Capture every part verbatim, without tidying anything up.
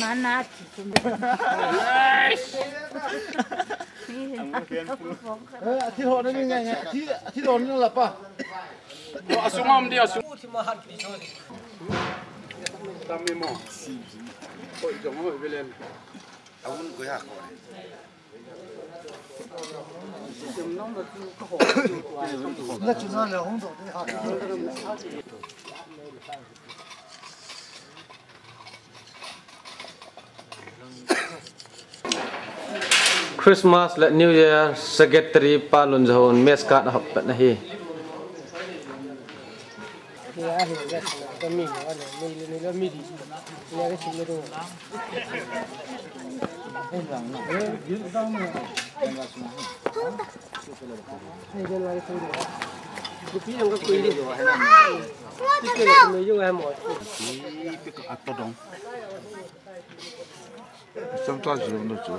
Mana ti tu. Eh, athi ho na ni ngai ngai. Athi, athi ho na la pa. Asung am di asung. Tami mo. Ko jong ho bilen. Aun ko ya ko. Christmas le New Year Secretary Pa Lunjahon mess card ahop pet ahi. Cham ta jong no chu.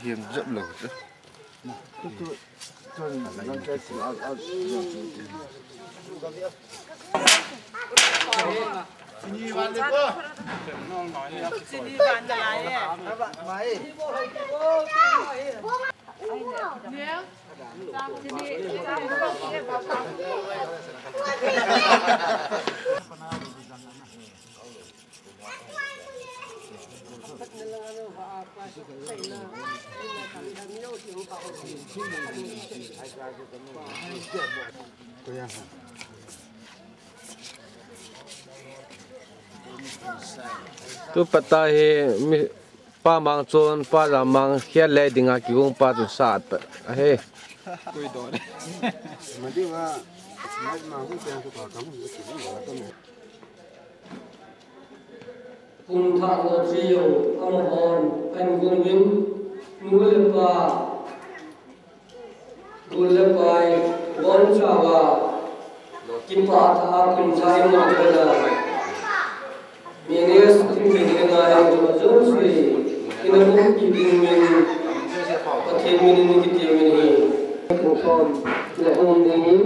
Hiam jep lo chu. Tu pata hi mi, Pa Mangchon, Pa Jammang, khel le dinga kigong pa tu sat ahi. Madiwa, ma, ma, hu, piang, tu, pa, kam, hu, ki, hu, wa, kam. Kum thah lo chi jong amahon ahin gum in, nu le pa, gol le pai, bonchauva, kipah tah a kum thah imu theina, mi neh thim thim ding a jong chu, ina gum kit ding in, Pathen min in kitem in ahi. Kum thum le um ding in.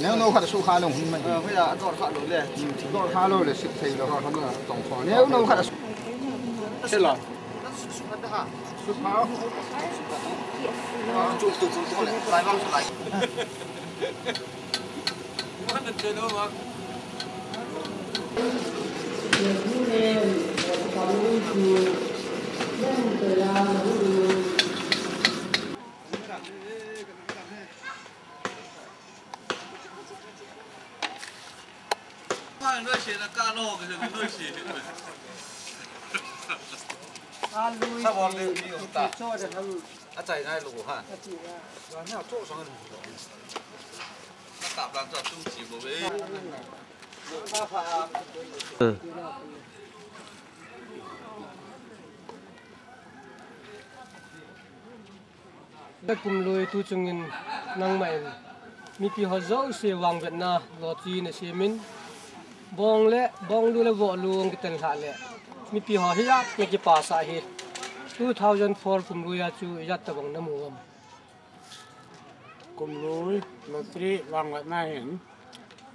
Neo no khat su kha lo hun mai. Eh, hoya, a dor kha lo le. Dor kha lo le, sik thei lo. Dor kha lo, tong kho. Neo no khat su. Se lo. Su kha. Su kha. Chu, chu, chu, chu le. Lai bang su lai. Sabon le ni ta. Achai nai lu ha. Wa na cho sang ni. Na ta plan cho tu chi bo ve. Kumlui tu chungin nangma in mipi ho jouse vangvetna lotui na simin, bong le, bong lu le voh lu ong kitel hlah le, mipi ho hi ijat na kipasa hi two thousand four kumlui a chu ijat tabang na mu am? Kumlui lotui vangvetna hin,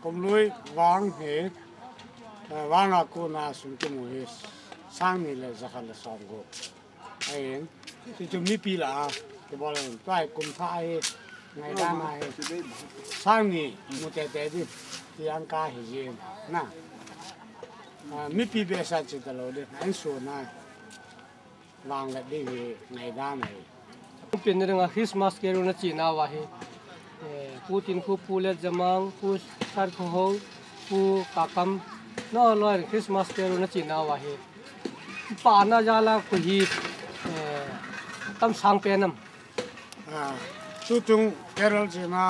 kumlui vang hi, eh, vang a kona sum kimu hi sang ni le jakhat le som gup. Ahin, chuchu mipi lah a kibol in, tua hi kum thah hi, ngaidan a hi sang ni mu tete ding ti ang ka hi jin na. Ah, mipi behseh chi ta lo ding, an su na vang le ding hi ngaidan a hi. Pen ring a Christmas carol na chi na wa hi. Eh, Pu Tinkhu, Pu Letjamang, Pu Satkhohou, Pu Kakam, no loi Christmas carol na chi na wa hi. Pa na jala ko hi, eh, tam sang pen am? Ah, tutung carol chi na,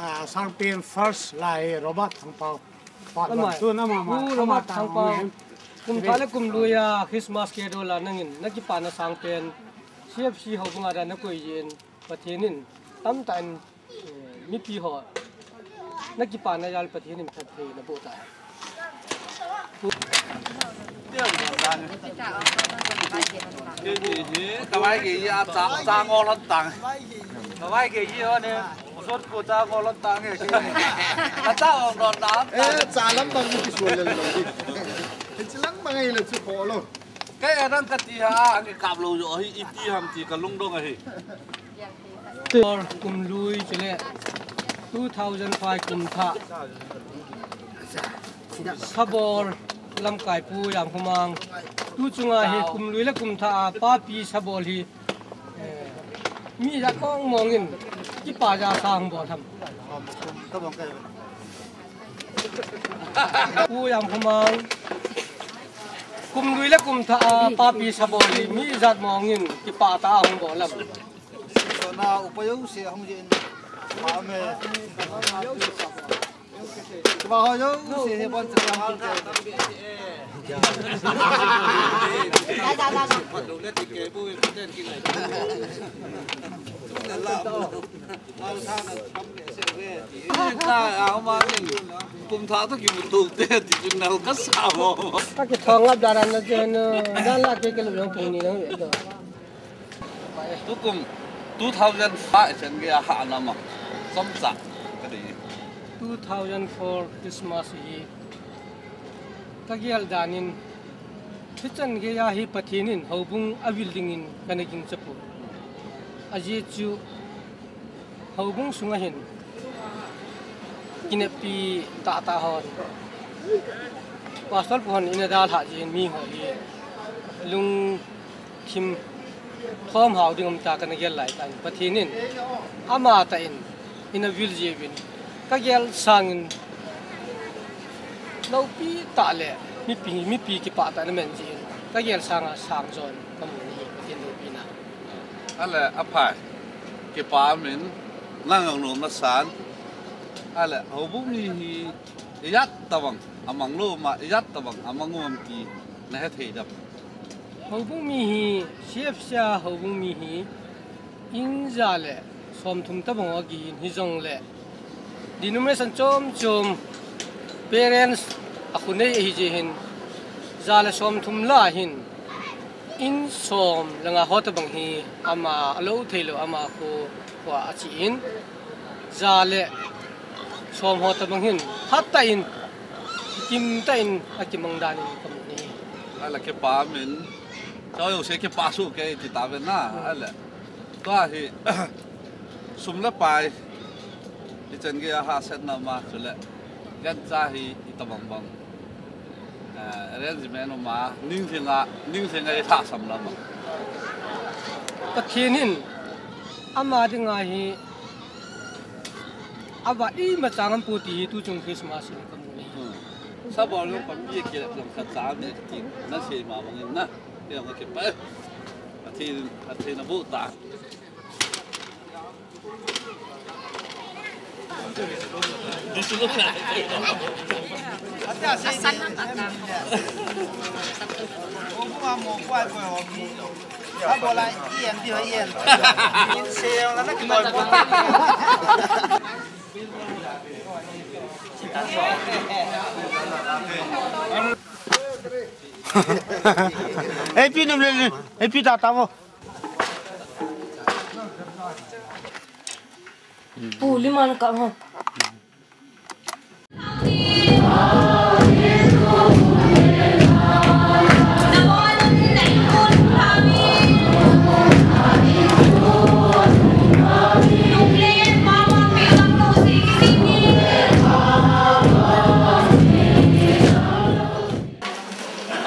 ah, sang pen first lai Robert Thangpao. Part one. Amai. Tu na mama, Pu Robert Thangpao. Kum thah le kumlui a Christmas carol a nangin na kipana sang pen C F C ho bunga da na koi jin. Pathen in tamtah in, eh, mipi ho na kipana jal Pathen in phatthei na boh tai. Kei hi, kavai kei hi, a cha, cha ngol hon tang. Kavai kei hi ho ne, sot ko cha ngol hon tang e. A cha ong don dan. Eh, cha lam bang ni kisual le lo di. Hichi lang bang ai le chu ko lo. Kei a dang kati ha, ang kap lo jo hi, iti ham ti ka lungdong ahi. Tor kumlui chule two thousand five kum thah. Sabol lamkai Pu Yamkhomang. Tu chunga hi kumlui le kum thah a papi sabol hi, eh, mi ja kong mongin kipa ja sang bol ham. Pu Yamkhomang. Kumlui le kum thah a papi sabol hi mi jat mongin kipa ta a hung bol lam. Sona upa jouse hung jin. Ma me. Ba ho jouse he bon sa. Kum thah toh kimu toh te ti chun nal ka sa mo. Ka kithong ngap daran na chen, dan la ke ke lu jong pung ni na ve to. Tukum two thousand five chan ge a ha na ma. Som sa ka di. Two thousand four Christmas hi ka gel danin, hichan geiya hi Pathen in houbung avil dingin kana gingcha poi. Ajeh chu houbung sunga hin kineppi tahtah hon, pastor pu hon ina dalhah jeh in mi ho hi lungthim thom hao ding um ta kana gel lai tan, Pathen in amatah in ina vil jeh uvin, ka gel sangin loupi tah le mipi, mipi kipah tah na man jeh in ka gel sanga sang jon ka mu hi Pathen loupina. Ale aphai, kipa min, nang ang nom na san. Ale houbung mi hi Ijat tabang amang lou ma, ijat tabang amang um ti na hethei dem? Houbung mi hi, C F C a houbung mi hi, in ja le somthum tabang akihin, hijongle denomination chom chom, parents a khonei ahi jeh hin, ja le somthum lah a hin, in som le nga ho tabang hi ama alou thei lou, ama kho, kho a achi in, ja le som ho tabang hin, phatah in, kimtah in akimang dan in kamu ahi. Ala kipa min, chau yo se kipa su ke ti ta ve na, ala. Tua hi, sum le pai, ichan gei a hahsatna ma, chule, gancha hi itobang bang, eh, arrangement ma, ning hinga, ning hinga i hahsam lama. Pathen in, ama dinga hi, avat imacha ngam pou ti hi tuchung Christmas in kamu ahi. Hmm. Sabol jong panpi kile jong khat cha ne ti, na sei ma bang in na. Ti jong ka kipa. Pathen, Pathen abuh ta. Ei pi num le, ei pi ta ta vo. Pu liman ka ho.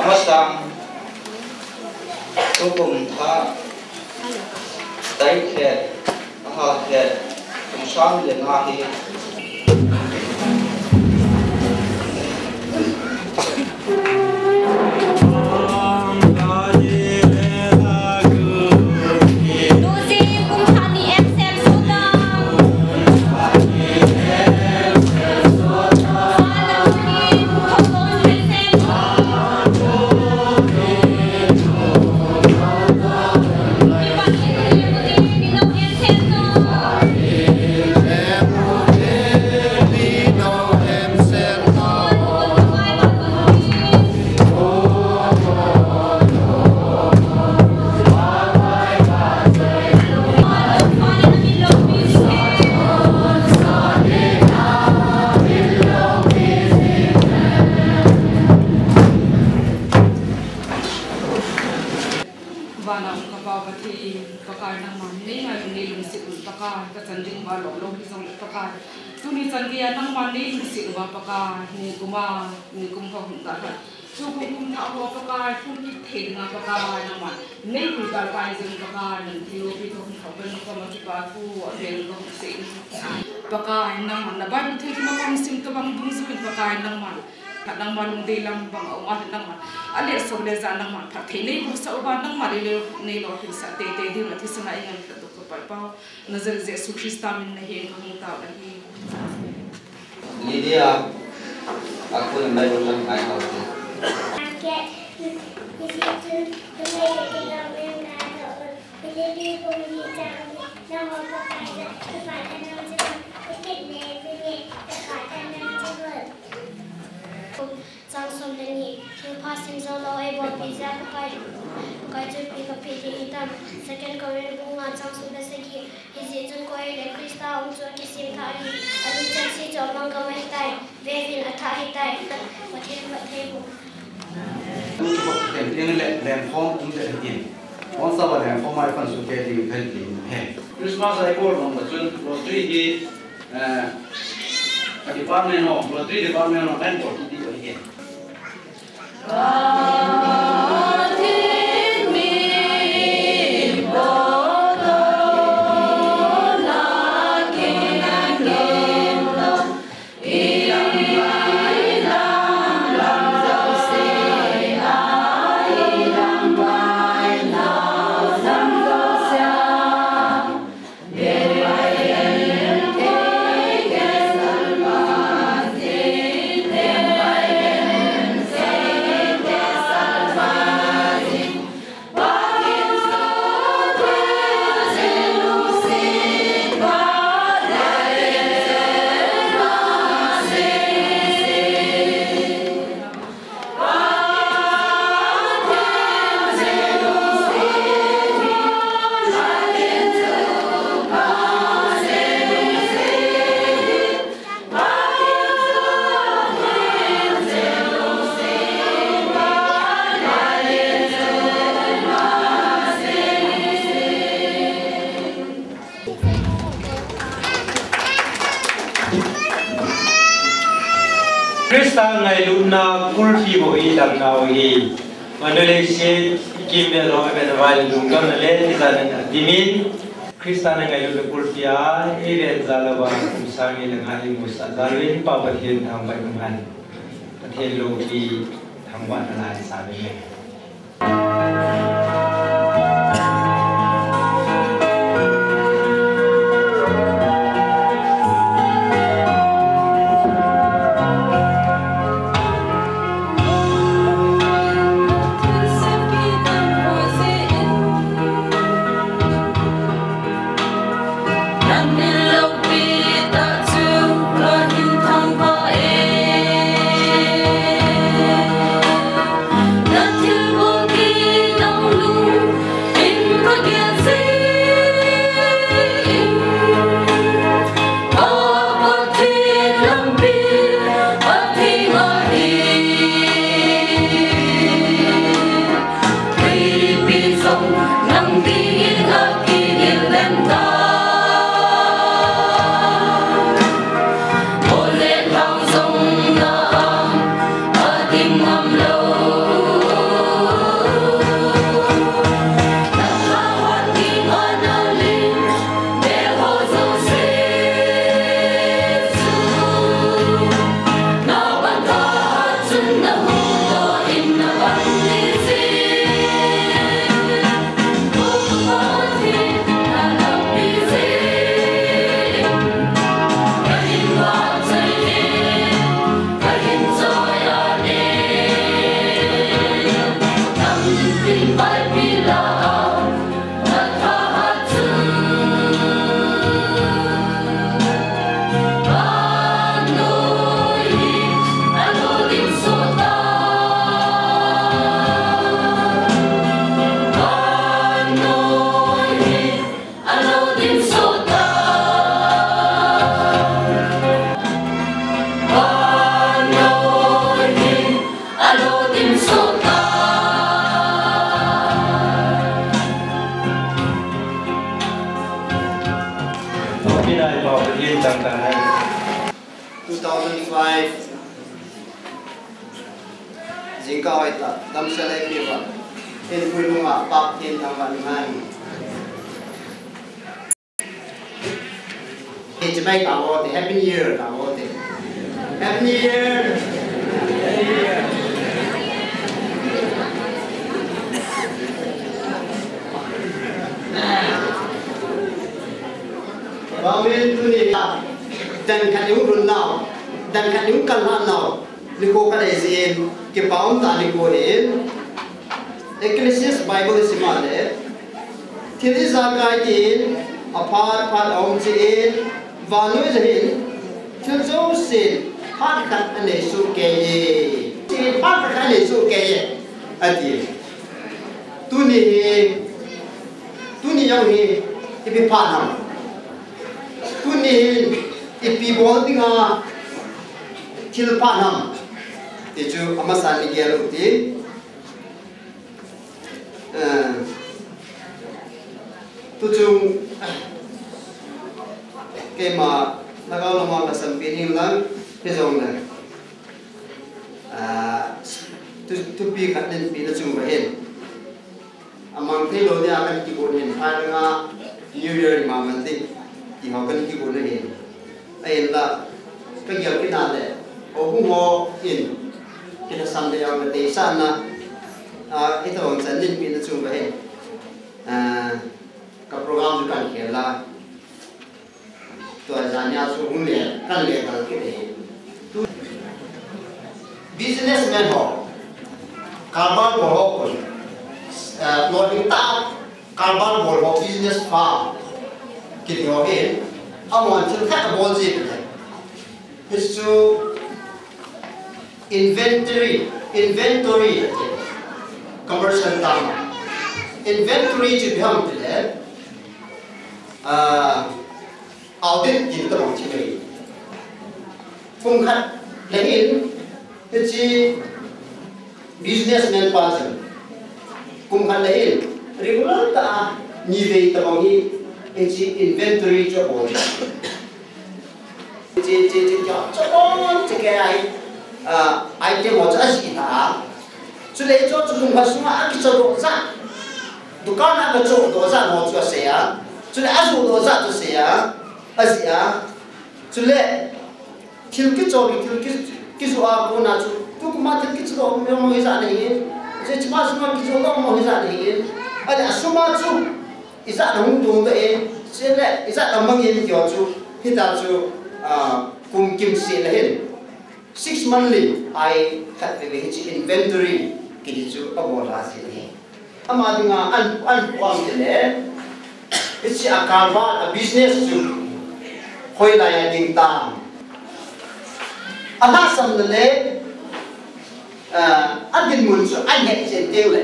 Amasang, tukum tha, tarik khat, aha khat, kum sang le nga hi. Vana um ka Pa Pathen, Pakai nangman nei ngai un, nei lungset un Pakai, ka chan ding uva lom lom hijongle Pakai, tuni chan geiya nangman nei lungset uva Pakai, nikum a, nikum ho hung dalha, tukum kum thah ho Pakai, hung kit thei dinga Pakai nangman nei hui dalha jing Pakai, nang thilou pi tho hung thou ben koma kipa thu avel ka hung sei in Pakai nangman na Bible thilthum a ka hung sim tobang dungjuiyin Pakai nangman Nangma lungdei lam bang a um a, nangma a lhasam le ja nangma phatthei nei bohsah uva, nangma le le nei lolhinsah teitei diuva thisan a i ngen khat u ka Pai Pa, Nazareth Jesu Christa min in ka hung tao ahi. Lydia, a khun mai lo lang mai hau te. Chang som le ni, thilpha sim jou lou, eibolpi jeh a ka Pai, ka Pai chu ipi ka peh ding hitam. Second Corinth bung nga chang som le sagi, hijeh chun koi le Christa um chu akisem thah ahi, aluchang se chu amang gam ahitai, veuvin athah ahitai, Pathen phattheiboh. Ken le lengkhom um te hitin. Hon sa ba lengkhom mai pan su ke ding kan ding he. Christmas a i bol nung ba chun lottery hi, eh, a department ho, lottery department ho kan bol ti ti ba hi. Christa ngailutna kulpi bou i damnau hi. Mandalay State, Kimvel ho, Evan Vai lungdamna le tijat na dimin, Christa na ngailutna kulpi a, i ven jal uva, kum sang ni le nga i musah jal uvin, Pa Pathen thangvah in umhen. Pathen loupi thangvahna lai sa uvin. Two thousand five, jingkah hoitah, damsel eipeh uva, in pui nunga Pa Pathen thangvah in umhen. Hey, chibai tao te, Happy New Year tao te. Happy New Year. Bangin tuni a, dan khat i hung lhun nau, dan khat i hung kal lhah nau, nikho khat ahi jeh in, kipa umtah nikho ahin, Ecclesiastes Bible i sim a le, thil ijakai din, aphat phat a um jeh in, vannoi a hin, thil jousen, phat khat anei soh kei e. Phat khat anei soh kei e, ati. Tuni hi, tuni jong hi, ipi phat ham. Tuni hin, ipi bol dinga, thil phat ham. Ti chu, amasan i gel u hite. Eh, tuchung, keima, lhagao lama kasampi ding lang, hijongle. Ah, tu, thupi khat nin pi na chung uva hin. Amang thei lou dia kan kigon hin, phat langa New Year ima man ding, ti ho kan kigon ahin. Ahinla, ka gel kit na le, houbung ho in, kilhasam le jong le deisahna, ah, itobang chan nin pi na chung uva hin. Ah, ka program chu kan khel a. Tua jan a chu hung le, kan le kal kit e. Tu businessman ho, karbar bol ho kon, eh, lolhing tah, karbar bol ho, business firm kiti ho hin, amahon thil khat abol ji le. Hichu inventory, inventory, commercial term. Inventory chu ipi ham tile, ah, audit tina tabang chu ahi. Kum khat le hin, hiche businessman pa chun, kum khat le hin, regular tah a, nivei tabang hi, hiche inventory chu abol. Hiche, hiche, hiche, hiche, hiche, hiche, hiche, ah, item ho chu ajih lha a. Chule hicheho chu kum khat sunga akichodoh jat, dukan a akichodoh jat ho chu asei a. Chule ajohdoh jat chu asei a, ajih a. Chule thil kichol, thil ki, kijoh a kona chu, tukum a thil kichodoh mo hijat ahin, hiche, hichepa sunga kichodoh mo hijat ahin, ahile asum a chu ijat ahung tongdoh e, chule ijat amang e tiho chu, hitia chu, ah, kum kimsel ahin. Six monthly a khatvei vei hiche inventory kiti chu abol lha jin ahi. Ama dinga an, an phuam tile, hiche a karbar, a business chu hoilai a ding tam, alhahsamna le, ah, adinmun chu ahet chen tengle,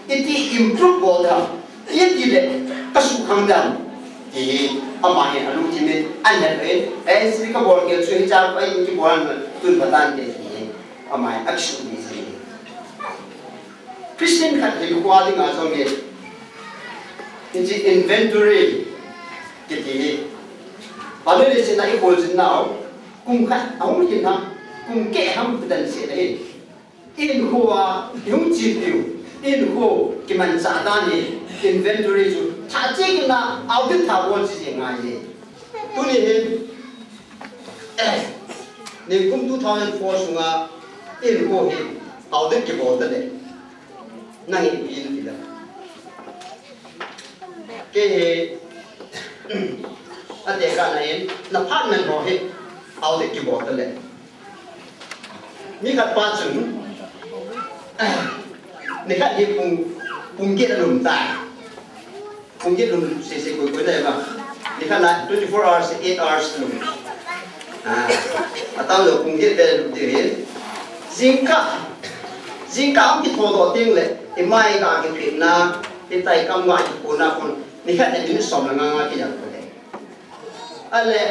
iti improve bol dam, itile kasuhkhang dam, ti hi ama hin alungthim in ahet in, eh, hiche kabol gel chu hichea pat in kibol na tun phatante ti hi ama hin akisuhmil ji. Christian khat hinkho a dinga jong hi, hiche inventory kiti hi, vannoi leiset a iholjin nau, kum khat ahung hin ham, kum keh ham, ti dan seh ahi. Ihinkho a ihung chepiu, ihinkho kimanchah dan hi, inventory chu thah cheh kit na, audit thah bol cheh ngai e. Tuni hin, nikum two thousand four sunga ihinkho hi audit kibol tale, nang hi ipi nati dem? Kei hi, atekah na in, na apartment ho hi audit kibol tale, mi khat pa chun, nikhat hi pung, pung get alum tai. Pung get lum sese koi koi na e ba. Nikhat na twenty-four hours, eight hours lum. Ah, atao lou pung get beh lum ti hin. Jingkah, jingkah hung kithodoh tengle, imai ga kipehna, itai kam ga kikona kon, nikhat a minute som le nga nga kijam ko le. Ahile,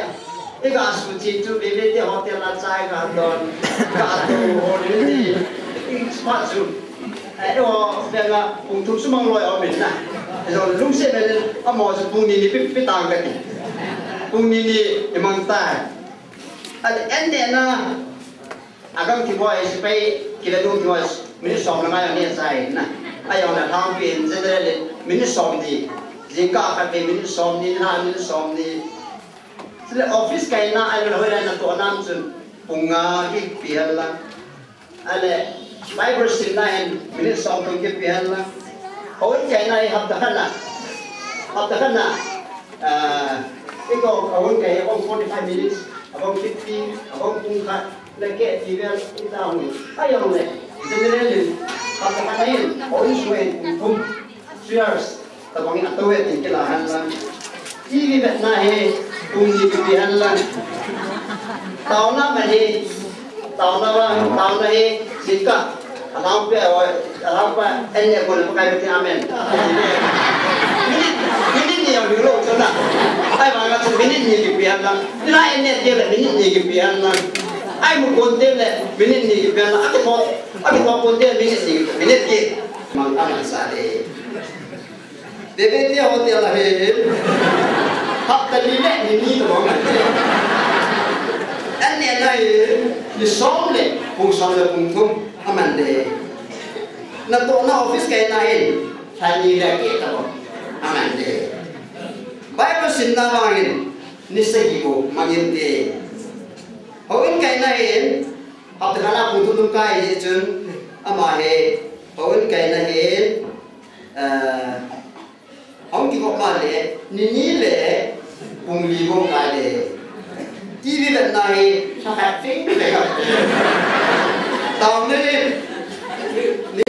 iga suche chu Veve te hotel a chai ga don, ga tu ho ni ni. Ispah chu, eh, eiho, vela, pung thum sumang loi aum in na. Eiho, lungset vele, amaho chu pung ni ni pi, pi tang kati. Pung ni ni imang tai. Ahile, an nehna, agang thim ho, sepai kile ding thim ho, minute som le nga a neh chai na. Ahijongle lhangpi in general in minute somni. Jingkah khat vei minute somni, nilhah minute somni. Chule office kaina, ahile hoilai natoh nam chun pung nga kipe hen lang. Ahile Bible simna hin minute somthum kipe hen lang. Houin kaina hi hapta khat na, hapta khat na, ah, iko houin kai, abang forty-five minutes, abang fifty, abang pung khat. Le keh ti vel ita hung. Ahijongle, general in, hapta khat a hin, houin sunga hin pung thum, three hours tabang in atou e tin kilah hen lang. TV vetna hi pung ni kipe hen lang. Taona ma hi, taona va, taona hi, jingkah, alhangpi a, alhangpi a, an neh kon le Pakai bete amen. Minute, minute ni jong hilou chu na. Ahivanga chu minute ni kipe hen lang. Nilhah an neh teng le minute ni kipe hen lang. Ai mu kon teng le minute ni kipe hen lang. Akitho, akitho kon teng le minute ni, minute ki. Mang aman sa de. Veve te hotel a hin, hapta ni le ni ni tabang aman de. An nehna hin, ni som le, pung som le pung thum aman de. Natohna office kaina hin, lha ni le keh tabang aman de. Bible simna vang hin, ni sagi bou mang inte. Houin kaina hin, hapta khat a pung thum kai jeh chun, ama hi, houin kaina hin, eh, Hung kikop ma le, ni ni le, pung li bou kai le. TV vetna hi, lha khat fing le khat. Taona ni, ni,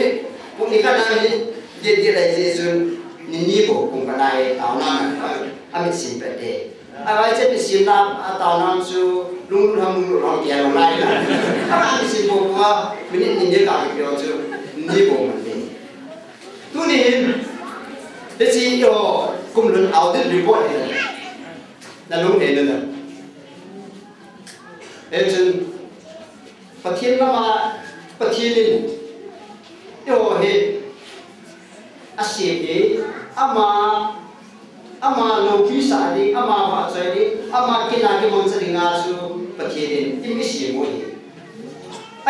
pung ni khat na ni, dia dia lai jeh chun, ni ni bou pung khat na hi, taona na, amit sim pet de. Ahivang che mi sim na, a taona chu, lunglut ham lunglut ham kia lou lai na. Ahivang mi sim bou bou a, minute ni ni ka ki pio chu, ni bou man de. Tuni hin, hiche eiho kum lhun audit report hi nalung hei na na. Hichun, Pathen lama, Pathen in, eiho hi, asem hi, ama, ama loupi sah ding, ama vahchoi ding, ama kin a kimangcha dinga chu Pathen in eisem u ahi.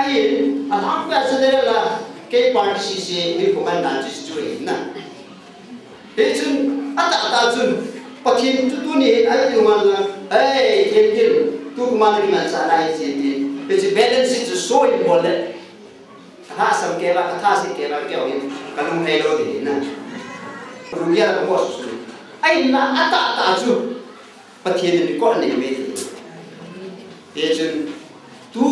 Ahin, alhangpia chu le la, kei party sese, hinkho man dan chu chu ahin na. Hichun, atahtah chun, Pathen chu tuni hin, ahi tuni man la, ei, thil thil, tu kuma na kiman sa na hi chi ti. Hichu balance chu so in bol le. Ka tha sam kei va, ka tha se kei va, kei hung, ka lunghei lou ti na. Lunghei la ka mo su su. Ahin na, atahtah chu. Pathen in record anei uve ti. Hichun, tu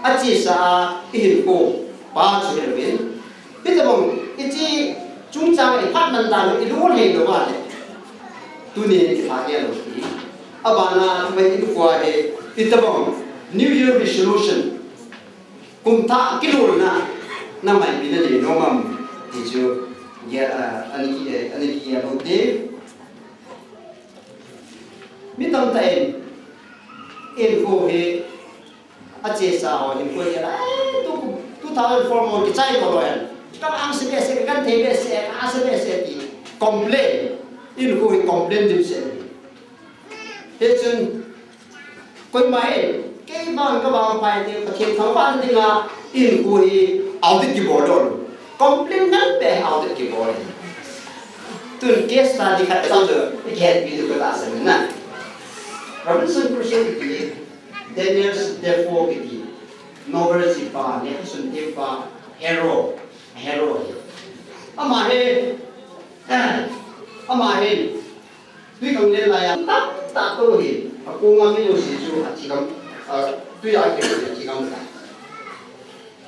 achesa a ihinkho pa chu helou vin. Hitobang, hiche chungchang a iphat man dan u ilunghei lou va le. Tuni in kipha gel lou ti. Abana, mai ihinkho a hi, hitobang, New Year resolution. Kum thah kilolna, nangma ipi nanei nom am ti chu, ya, ah, ani ki, eh, ani kigel u te. Mi tamtah in, hinkho hi, achesa ho, hinkho hi, ai, tu, two thousand four mo kichai ko loi. Ka ang se behseh, ka genthei behseh, ka ase behseh ti. Complain. Hinkho hi complain dimset. Hichun, koima in, kei vang ka vang pai te, Pathen thangvah na dinga, hinkho hi audit kibol lou. Complain ngal pe audit kibol. Tun case study khat ka chang chu, i kihet pi diu ka tahsan na. Robinson Crusoe kiti, Daniel Defoe kiti, novel sipa, lekhasun thempa, hero, hero. Ama hi, eh, ama hi, Tui kang len lai a, tamtah tou hi, akong a mi jouse chu athi gam, a, tui a kikoi athi gam tai.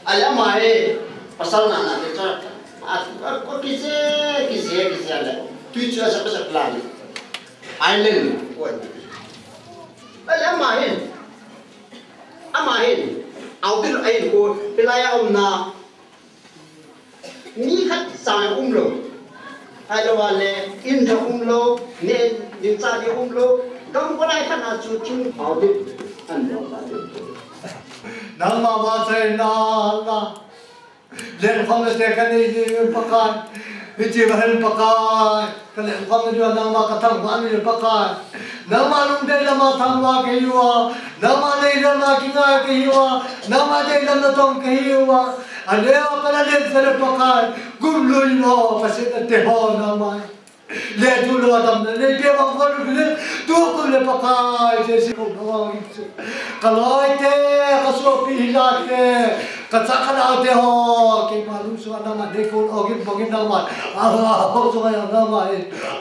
Ahile ama hi, pasal nana te chu, a, a, a kije, kije, kije le, tui chu asap, asap lai. Island, oi. Ahile ama hi, ama hi, audit ahin ko, hilai a umna, Mi khat cha umlou. Ahilou le, in jong umlou, neh ding chah ding umlou. Gam kholai khat na chu thing pao ding. An jong ta ding. Nangma vahchoina la. Lengkhom le te kanei ding Pakai. Hiche va hen Pakai. Ka lengkhom na diu a nangma ka thangvah na diu Pakai. Nangma lungdei lama thangvah kahiuva, nangma dei lama kingai kahiuva, nangma dei lam natong kahiuva. Aneo kana lengse le Pakai, kum lui lo, ka sehna te ho nangma. Le tu lo damna nei pe bang ko le, tu kum le Pakai, Jesu ko na wa. Ka loi te, ka sopi hila te, ka cha ka nao te ho, keima lungsunga nangma dei kon ogin bangin nangma. A, a, ho sunga nangma,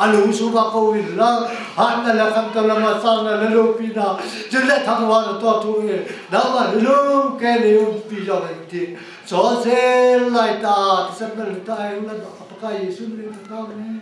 a lungsunga kou in lang, hatna le khamna le masangna le lopina, chule thangvahna toh thu in, nangma lungke le umpi jong in ti. Chonset lai tah, kisapna le tah, ei u la, Pakai Jesu min in ka tao ne.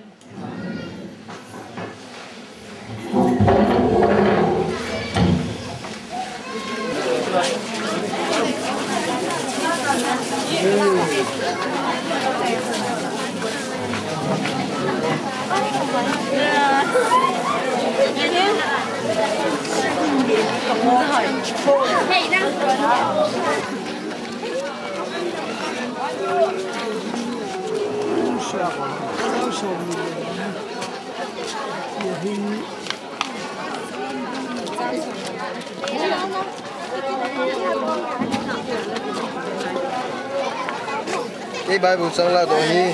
Kei Bible chang la doh hi.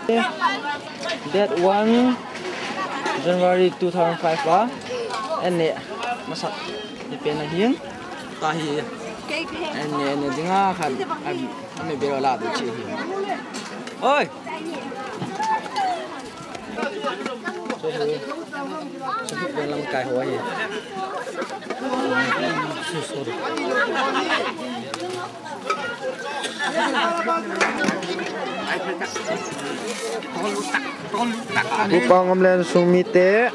Date one January two thousand five a, ane masak ni pen ahin, tahi, ane, ane dinga khan, am, ame bel la do chi hi. Oi! Sorry, sorry. Sorry, pen lam kai ho hi. So sorry. Upa Ngamlen sung mite.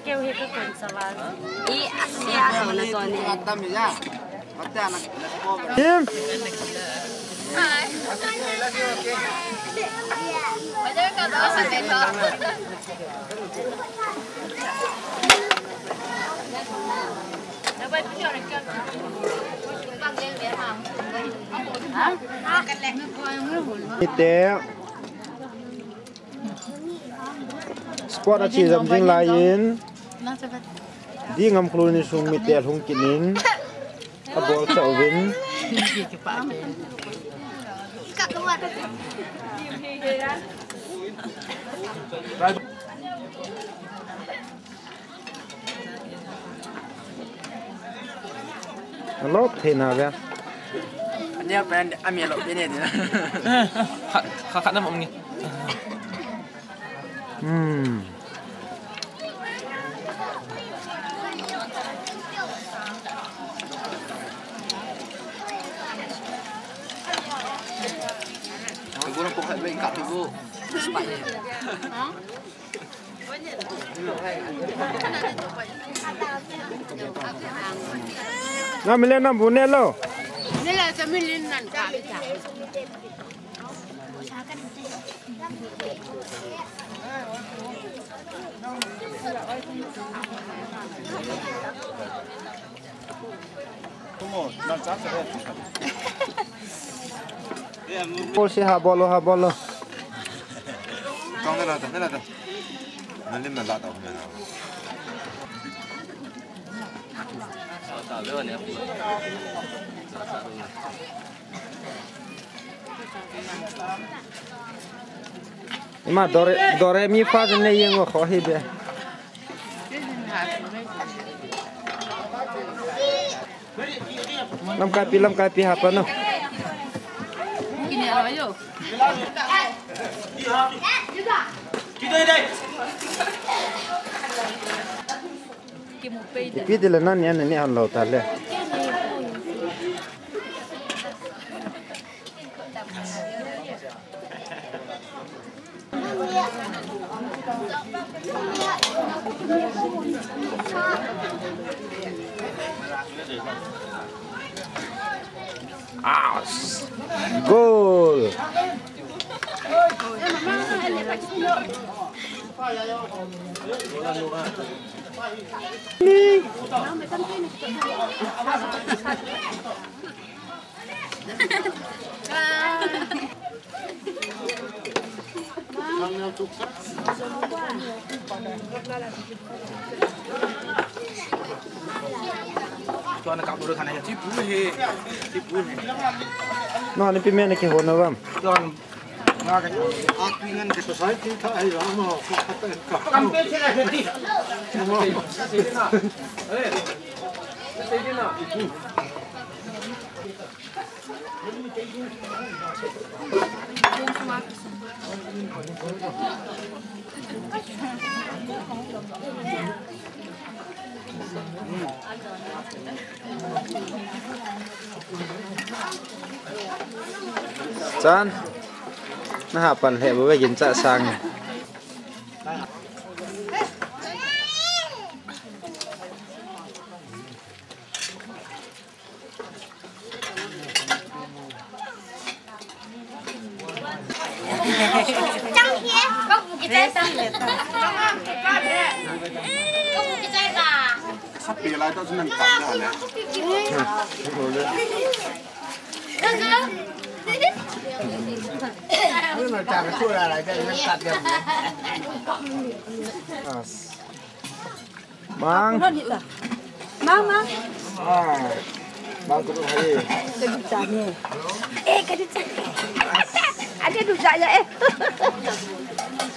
Keu hi ka kon sa val. I asia ko na to ne. Tim. Ite. Sport a chi jam jing lai in, Dingam Khullen sung mite alhung kit in, abol cha uvin. Alop thei na ve. Ania pen ami alop thei ne ding. Kha, kha, kha na mong ni. Hmm. Ibu na pokok ibu ingkat ibu. Spy. Na milen na bu ne lo. Ne la sa milen nan ka. Bol si ha bol lo, ha bol lo. Kong na ta, na ta. Na lim na la ta, na la. Ima dore, dore mi fa ne yeng o kho hi be. Lamkai pi, lamkai pi ha pa no. Kini alo yo. Ipi ti le nani ani ni han lo ta le. Ah, goal. Nani pi mena ke hona vam. Kampe chela ke ti. Chan, na ha pan lheh bou ve, gincha sang. Mang. Mang, mang. Ah. Mang ko hai. Ka du cha ne. Eh, ka du cha. Ade du cha ya eh.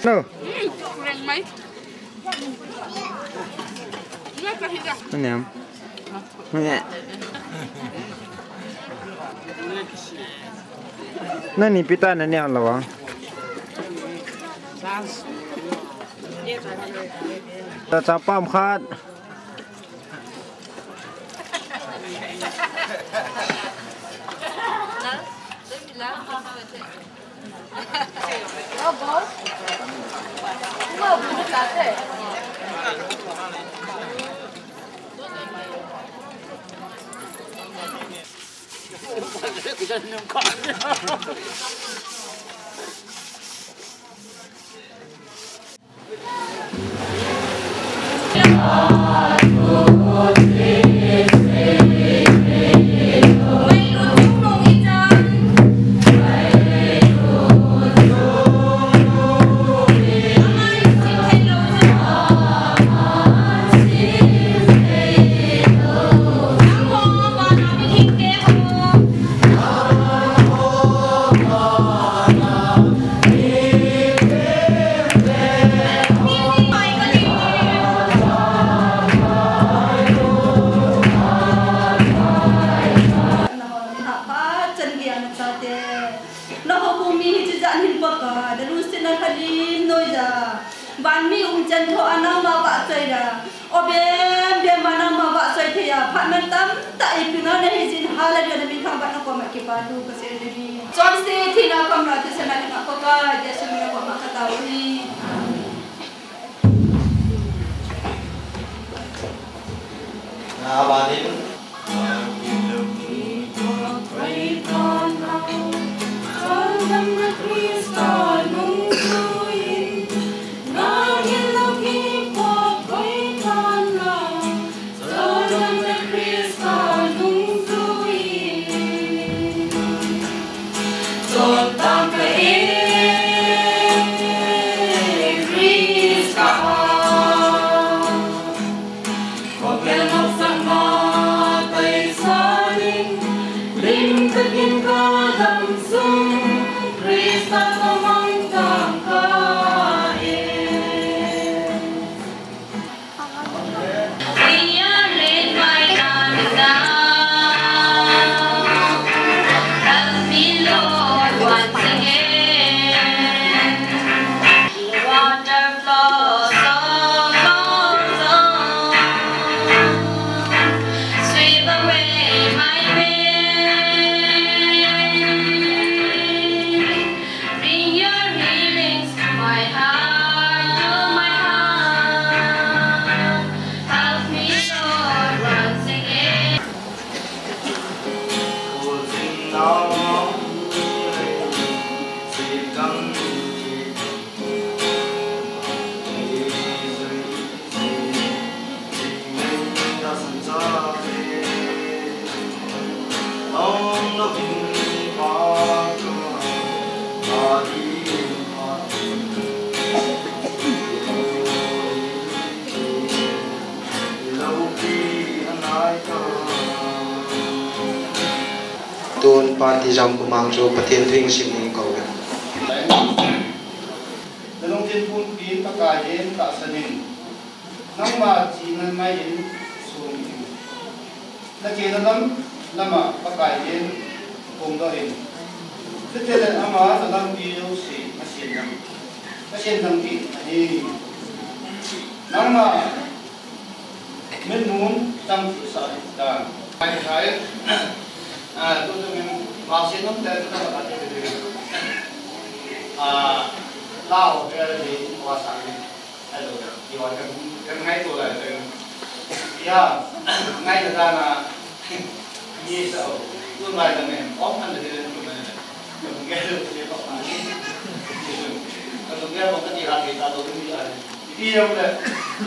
No. Reng mai. Ni am. Ni. Nani pita nani ang lawang. Ta chapam khat. Nangho phat chan gei a nachate, nangho kho mi hiche jat hin paka, nalungsetna lhalim noija, van mi umchan thoa nangma vahchoi a, o bem bem a nangma vahchoi thei a, phat mantam tah eipeh nau nahi jeh in, Hallelujah, namin thangvah, nakoma kipathu kasei nahi. Chonse thina kamna thisan a nangah Pakai Jesu min a nakoma katao ahi. We are led by the Lord. Help me, Lord, once again. Water flows so long, so long. Sweep away my pain. Bring your healings to my heart, to my heart. Help me, Lord, once again. Tun pa tijam kumang chu Pathen thu in sim ni kou ve. Na lungthim pumpin Pakai in tahsan in. Nangma chihna mai in sum in. Nachena lam, lama Pakai in phongdoh in. Chuteng le ama nalampi jouse nasem lang, nasem lang ding ahi. Nangma mitmun chang thusah hitan. Pai sai. Ah, tu tu min, ma se nom te tu ta ta te te. Ah, lao ke le wa sa ni. Hello, you are kan, kan ngai to la te. Ya, ngai ta na. Ni sa, tu ngai ta ne. Om kan de tu ne. Kan ngai to se to. Kan ngai to ka ti ha ke ta to ni ya. Ipi jong le,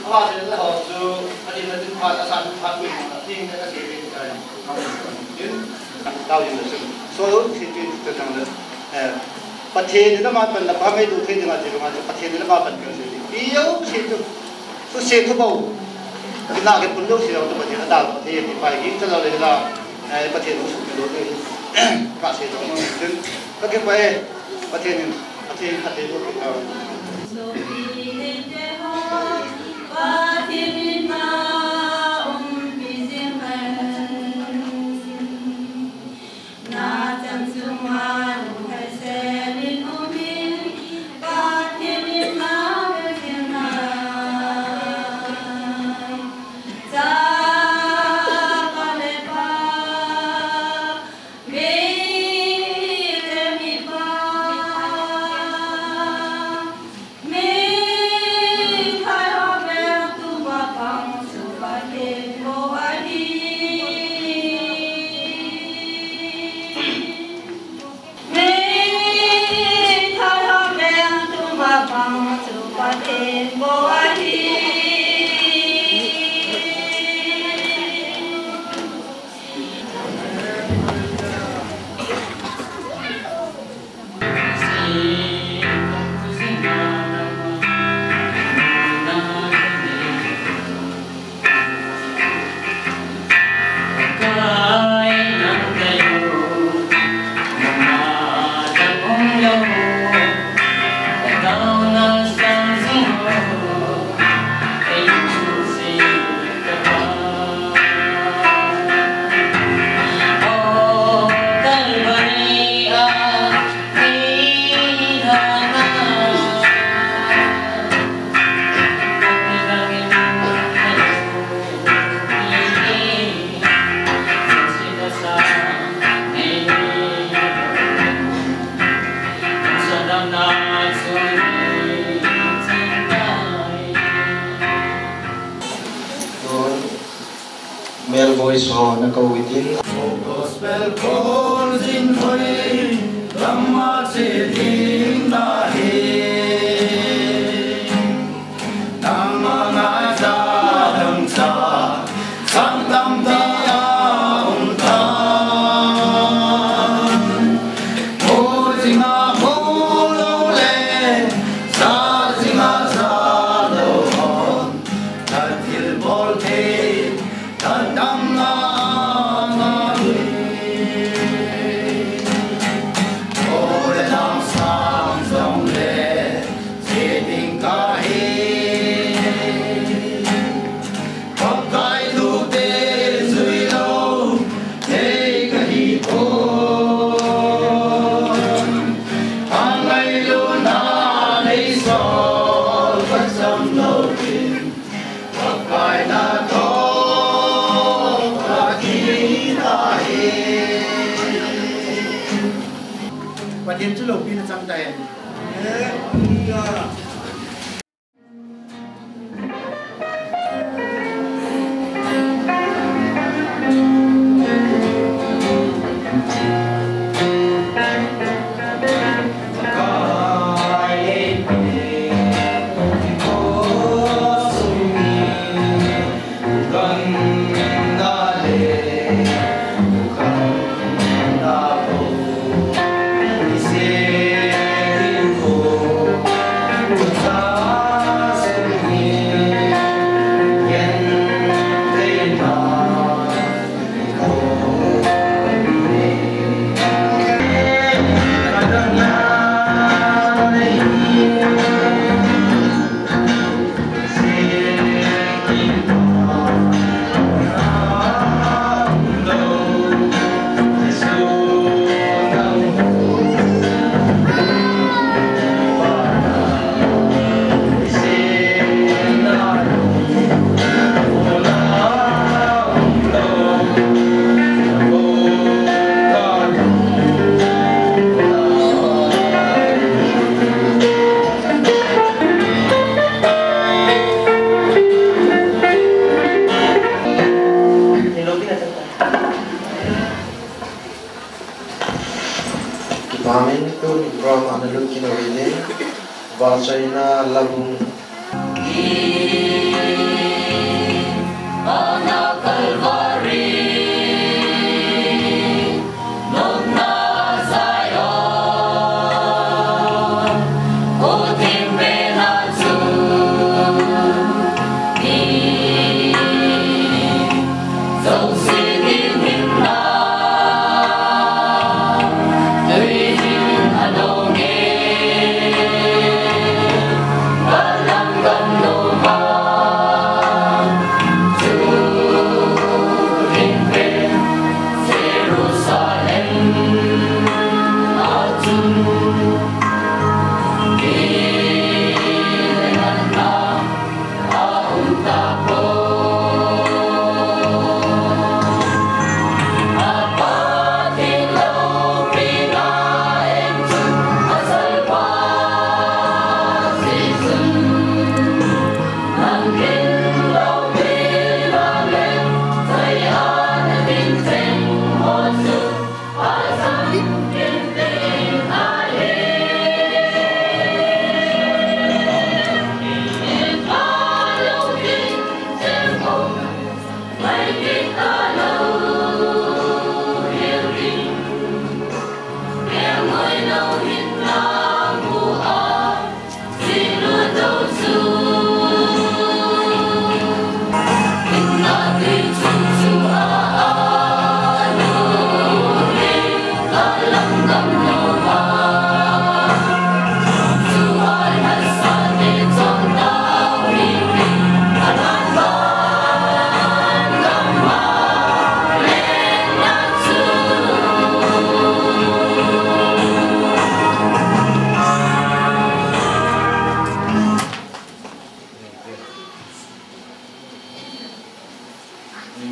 ama channel ho chu, adin na tin phat, asan phat pui na, tin ka sei peh tai. Tao jin na chu. So, si ti ta tang le, eh, Pathen in ama pan na pa mai tu thei ding a ti ma chu, Pathen in ama pan ka sei. Ipi jong si tu, tu sei tu bou. Na ke pun jong sei tu Pathen a dal Pathen ti pai ging ta la le la. Eh, Pathen u su ki lo te. Ka sei tu ma tin. Ka ke pa e. Pathen in, Pathen in, Pathen in, Pathen in. Male voice ho na kou u hitin. Gospel khol jing hoi, lama che ding na hi. Nangma ngaichat dang cha, sang tamtah a um tan. Mo jing a mo lou le, sa jing a sa lou hon. Ka thilbol thei, ka dam a ngah ui. Aw le nang sang jong le, che ding ka hi. Pakai lute jui lou thei ka hi poi. Angailut na nei sol ka chang lou ding. Pakai na toh ka kit ahi. Pathen chu loupina chang tahen. Hallelujah. Pachaina Labung.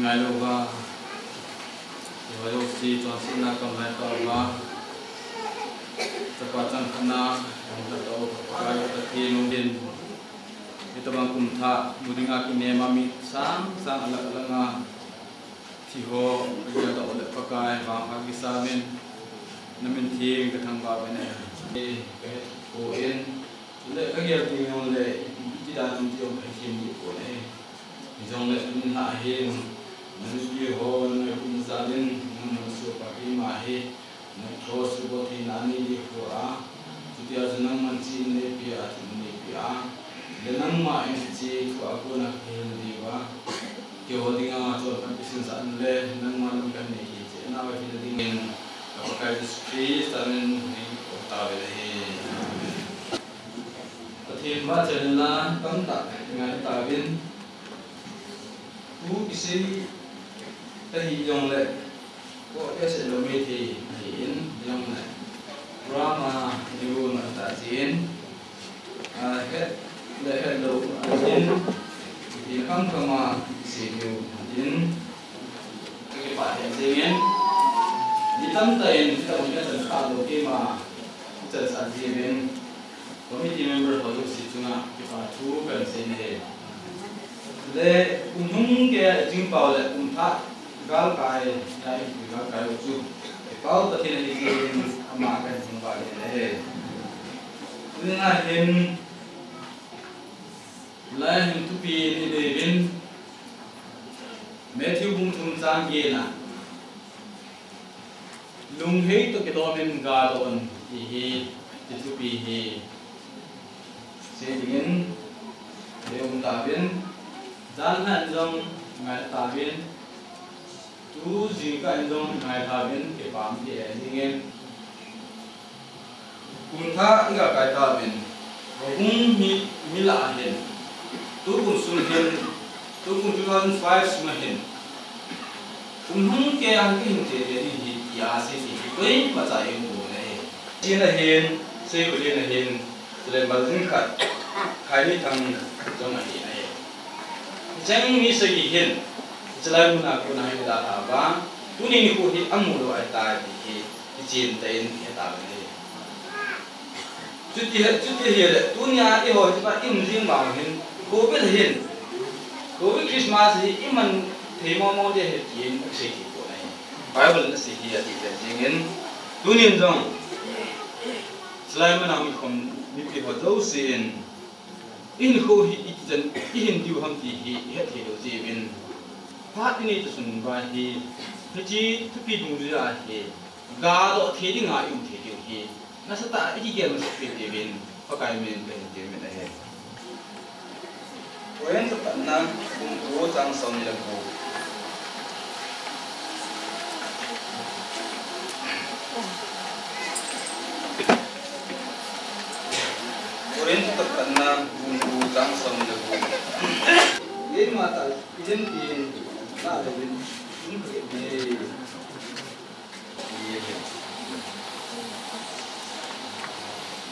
Ngailouva, Jehovah Joseph, chonsetna kaum laitah uva, chapa changkhatna kaum laitah uva, Pakai Pathen u hin, hitabang kumthah mu dinga kinem a mi sang sang alang alang a thi ho kagel doh u le Pakai vangpha kisauvin, namin theng kathangvah uvin ahi. Kahet poi, le kagel ding jong le iti dan um ti jong kahet them deh poi ahi. Hijongle tuni lha hin, nanupi ho, nangaikhomna jal in, nangma sohpa keima hi, na cross bol theina nei ding ho a, chutia chu nangman chen neipeh a, thil neipeh a, le nangma in hiche thu a kona kahil diuva, keiho dinga chonphat kisin sah in le, nangma lam kanei hi, hiche nau hi hil dingin, ka Pakai Jesu Christa min in, ka taovin ahi. Pathen vahchoina tamtah ngai tauvin, tu kisei tahi jongle, ko ese lo me thei ahin, jongle, drama ni u man ta jin, a, het le het lou ahin, ti kham kham a kisei diu ahin, kakipah thei jengin, mi tamtah in, kita un ka chan kha lou keima, ka chan sa jengin, Committee member ho jouse chunga kipa thu kahin sei ahi. Le kum hung keiya Jingpao le kum thah galkai, ya in galkai u chu Pao Pathen ahi jeh in ama kahin thangvah le ahi. Tuni a hin, lai hin thupi ni deuvin Matthew bung thum chang get na. Lunghei toh kidomin ga doh un, ti hi, ti thupi hi. Sei dingin, le um tauvin, jan lha in jong ngai tauvin, tu jingkah in jong ngai tauvin, kipah um thei dingin. Kum thah iga kai tauvin, houbung mi, mi lah a hin, tukum sung hin, tukum two thousand five sung a hin, kum hung keiya kahin che thei ding ahi, tia sei thei hi koimacha eimu lou ahi. Chin a hin, sei kul in a hin, chule mal jing khat, Khainithang jong ahi ahi. Hicheng mi sagi hin, hiche lai mun a kona hi dalha uva, tuni nikho hi amu lou ahitai ti hi, kichen tah in ihet tauvin ahi. Chuti, chuti hile, tunia eiho hitia i um jing vang hin, Covid hin, Covid Christmas hi iman thei mong mong ding ahi tin asei thei pon ahi. Bible in asei hi ati pen jengin, tunin jong, Chulai mun a um khom mipi ho jouse in, ihinkho hi iti chan ihin diu ham ti hi ihet thei lou jeh uvin, phat inei ta sun uva hi, hiche thupi dungjui a hi, gadoh thei dinga i um thei diu hi, nasatah a i kigel masat peh diuvin, Pakai min in kahin temmin ahi. Korinth thot khatna, bung ko, chang som ni le ko. Korinth thot khatna, bung ko, chang som ni le ko. Keima tah in tin, na le vin, in ke ne.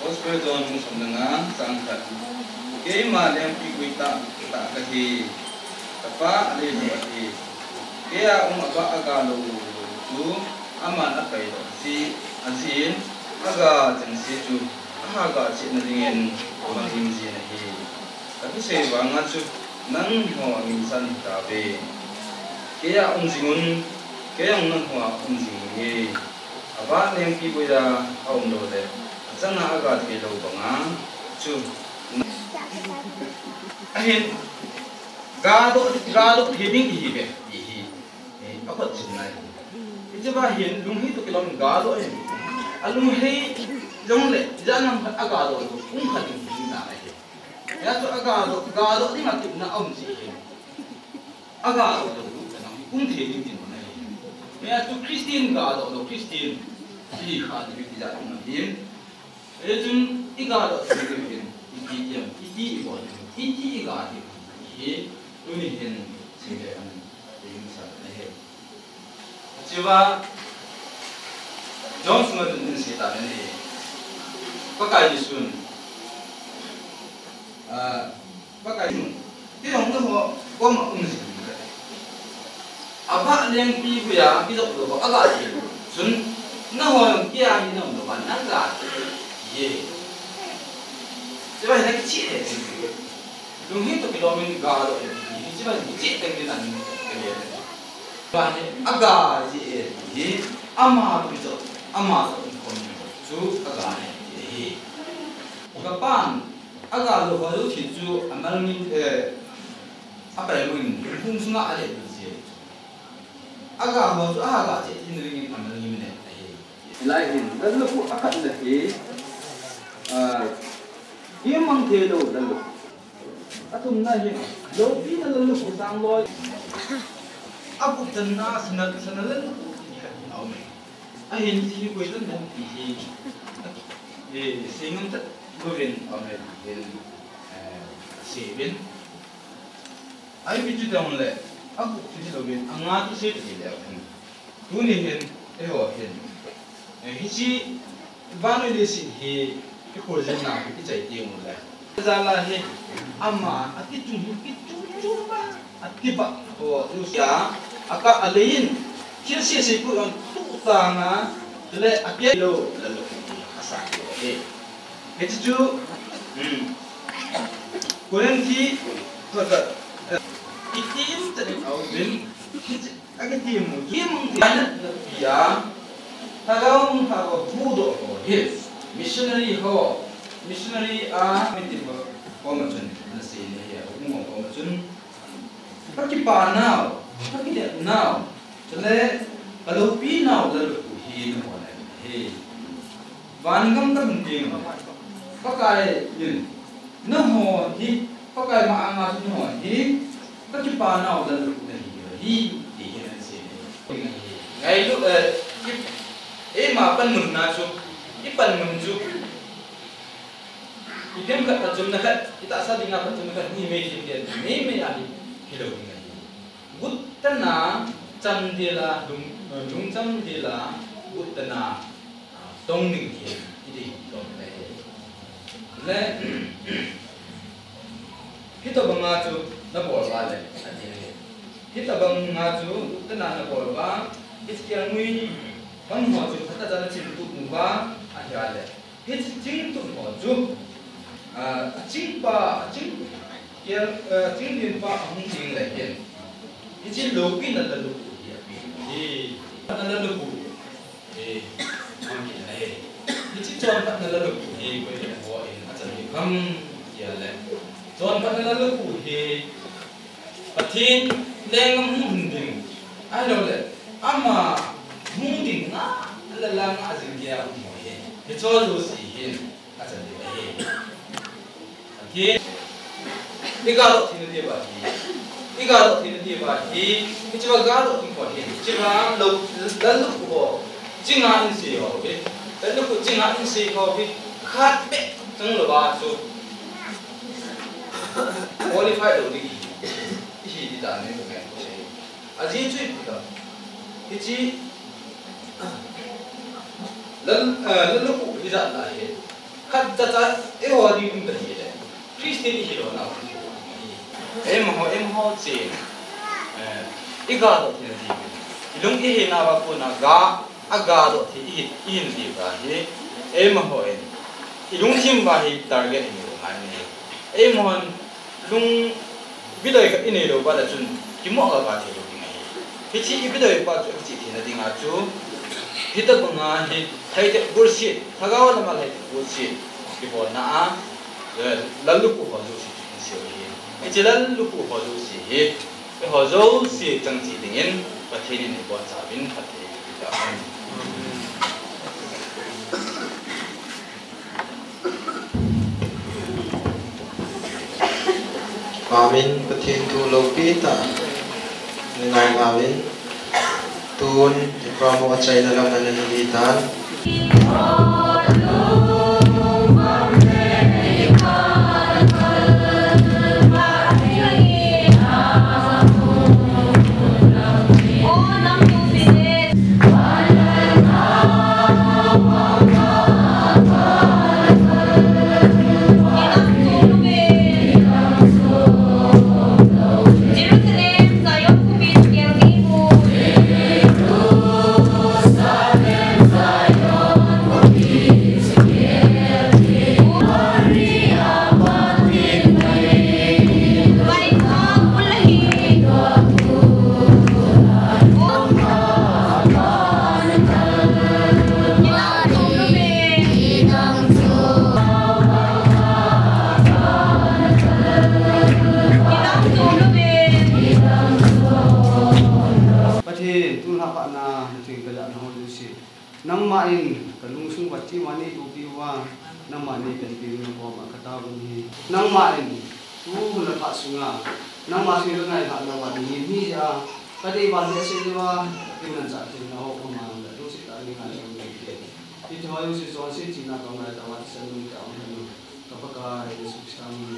Gospel John bung som le nga, chang khat. Keima lengpigui tah, tah kahi. Ka Pa aleilou ahi. Keia um abah a ga lou lou chu aman apaidoh ji, ajin, aga chengse chu aha ga chehna dingin amangin jin ahi. Kathusei vanga chu nangho amin san hitauve. Keia um jingun, kei jong nangho a um jing inge. Abah lengpigui a aum lou le, achanga aga thei lou banga chu. Ahin, gadoh, gadoh thei ding ihiuve, ti hi, eh, aphotchetna ahi. Hichea hin lunghei toh kilom gadoh ahi. Alunghei jongle, ijat ham khat agadoh lou, um kha ding tina ahi. Hijeh chun agadoh, gadoh dinga tepna aum ji ahi. Agadoh lou, um thei ding tina ahi. Hijeh chun Christian gadoh lou, Christian ihi kha ding ti jat um ahi. Hijeh chun igadoh thei diu hin, iti ti ham, iti ibol diu, iti iga diu hi, tuni hin seile an, ti hin sa ahi. Hichea, John Smith in asei tan ahi. Pakai Jesun, ah, Pakai Jesun, kei jong nangho koma um jing inge. Abah lengpigui a kijoh lou, aga thei lou chun, nangho jong keia hi naum lou va, nanga thei. Hichea hi nakicheh thei. Lunghei toh kilom in gadoh in, hichea hi kicheh teng din an kale. Ba hi aga ji e, hi ama toh kijoh, ama toh kikhom chu aga e, hi. Ka Pan aga lou ho jouse chu amal ngim, eh, apai ngim, hung sunga ale ji e. Aga ho chu aha ga cheh theina dingin amal ngim in ahi. Hilai hin, lallukhuh akhatna hi, ah, kimang thei lou lallukhuh. Athumna hin, loupina lallukhuh sang loi. Agup channa sana, sana lallukhuh ti khat hi aume. Ahin hiche hi koi lallukhuh ti hi, eh, seingam chat louvin aume ti hin, eh, seiyuvin. Ipi chu tile, agup chu hilouvin, anga chu sei tile hin. Tuni hin, eiho hin, eh, hiche vannoi leiset hi ikholjin nau hi ichai tengule, jal a hi, ama akichung hi kichung chunga, atibah ho, nusia, akah alei in, thil sese pu jong tuh tanga, chule apia lou, lallukhuh hi asang lou ahi. Hiche chu, hmm, Korinthi, thot khat, eh, itim chan in aum in, hiche, akiti mu, kimang thei na, napia, Lhagao Theng ho huhdoh ho hi, missionary ho, missionary a, mitin ho, koma chun, nasei ni hi, ahung ho koma chun, kakipa nau, kakidep nau, chule, kaloupi nau, lallukhuh hi, nangho ahi. Vangam kahin teng, Pakai in, nangho hi, Pakai ma anga chu nangho hi, kakipa nau lallukhuh nahi, hi, ti hi nasei. Ngailu, eh, i, eima panmun na chu, ipanmun chu, ithemkhat phachomna khat, itahsa dinga phachomna khat, ni mei thim den, mei mei a hi, hilou ding ahi. Guttana, chamdel a, lung, lungcham del a, guttana, ah, tong ding hi, iti lom le. Le, hitobanga chu nabol uva le, ati le. Hitobanga chu guttana nabol uva, Ezekiel ngui bang ho chu phatechan a chingtup uva, ahi le. Hiche chingtup ho chu, ah, achingpa, aching, kel, ah, achinglenpa ahung teng le hin. Hiche loupina lallukhuh hi ape. Hi, na lallukhuh. Eh, mang kit ahi. Hiche chonphatna lalukhuh hi koi le koi in achan ding ham tia le. Chonphatna lalukhuh hi Pathen lenggam hung hin ding. Ahilou le, ama hung ding nga le la nga jing kia hung hi. Hiche jouse hin achan ding ahi. Pathen, i gah doh theina diuva hi, i gah doh theina diuva hi, hichea gah doh ding kho hi, hichea lou, lalukhuh ho, chinga in sei ho hi, lalukhuh chinga in sei ho hi, khat beh chang louva chu qualify lou ding hi, hi ti dan in ka ngai ko sei. Ajeh chu ipi ham. Hiche lal, eh, lalukhuh hijat lai hi. Khatcha cha eiho ding um ta hile. Christian ihi lou nau. Eimaho, eimaho chen. Eh, i gah doh theina diu. I lung i hena uva kona gah, a gah doh thei i, i hin diu ahi. Eimaho in. I lungthim uva hi target i nei lou ngai ahi. Eimahon lung bidoi khat i nei lou uva le chun, kimoh kha kha thei lou ding ahi. Hiche i bidoi pa chu i chih theina dinga chu, hitobanga hi, thei tep gulsit, lhagao lama thei tep gulsit, i bolna a, eh, lalukhuh ho jouse chu i sei u ahi. Hiche lalukhuh ho jouse hi, eiho jouse chang cheh dingin, Pathen in eibonchauvin, phatthei eipe tahen. Amen. Pathen thu loupi tah. Ngai ngai amen. Tun, i promo achaina lam ana hi tan. Pathen, tulha phatna, Pathen ka jana ho jouse. Nangma in ka lungsung uva chima nei tohpi uva, nangma nei panpi uva na koma ka taovin ahi. Nangma in tu hun le phat sunga, nangma thu ka ngailhah nauva ding hi mi jeh a, ka deival le sei uva, ka kimanchah theina ho, ka man le tu sei ta ni ngai sung ni. Hiti ho jouse chonset chihna ka ngai tauva, thisan nung ka um hen. Ka Pakai Jesu Christa min.